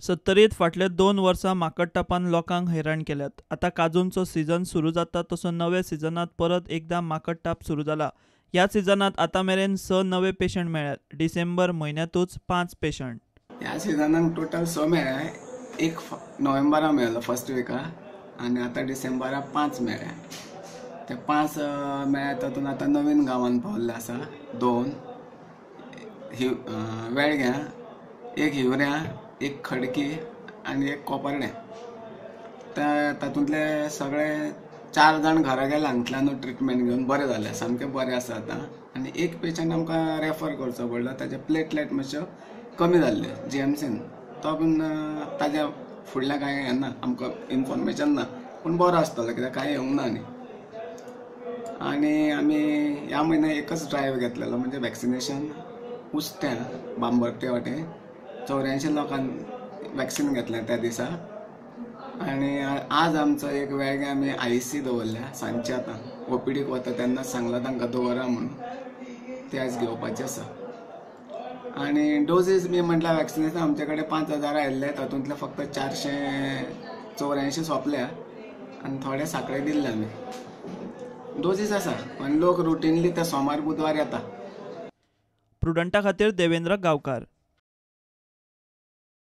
सत्तरीत फाटले 2 वर्सां माकडतापान लोकांक हैराण केल्यात. आतां काजूंचो सीझन सुरू जाता तसो नव्या सिजनात परत एकदा माकडताप सुरू जाला. ह्या सिजनात आतां मेरेन 6 नवे पेशंट मेळ्ळ्यात. डिसेंबर म्हयन्यांतूच 5 पेशंट. ह्या सिजनाक टोटल 6 मेळ्ळे. 1 नोव्हेंबरा मेळ्ळो फर्स्ट विका आनी आतां डिसेंबरा 5 मेळ्ळे. ते 5 मेळ्ळे तातूंत आतां नवीन गांवान पावल्ले आसा 2 वेळग्यां, 1 हिवऱ्यां, 1 खडकी आनी 1 कोपर्णे. तातूंतले सगळे 4 जाण घरा गेले हांगतल्यानूच ट्रिटमेंट घेवन बरे जाले, सामके बरे आसा आतां. आनी 1 पेशंट आमकां रेफर करचो पडलो, ताजे प्लेटलेट मातश्यो कमी जाल्ले जीएमसीन. तो पूण ताज्या फुडल्या कांय हें ना, आमकां इन्फॉर्मेशन ना, पूण बरो आसतलो कित्याक कांय येवंक ना. आनी आमी ह्या म्हयन्याक एकच ड्रायव्ह घेतलेलो, म्हणजे वॅक्सिनेशन उस्त्या बांबर्टे वाटे 84 लोकांक वॅक्सिन घेतलें त्या दिसा. आनी आज आमचो एक वेळगे आमी आयसी दवरल्या सांजचे, आतां ओपीडीक वता तेन्ना सांगलां तांकां दवरा म्हणून, ते आयज घेवपाचे आसा. आनी डोजीस बी म्हटल्यार वॅक्सिनेशन आमचे कडेन 5000 आयिल्ले, तातूंतले फक्त 484 सोंपल्या आनी थोडे साखळे दिल्ले आमी. डोजीस आसा पण लोक रुटीनली ते सोमार बुधवार येता. प्रुडंटा खातीर देवेंद्र गांवकार.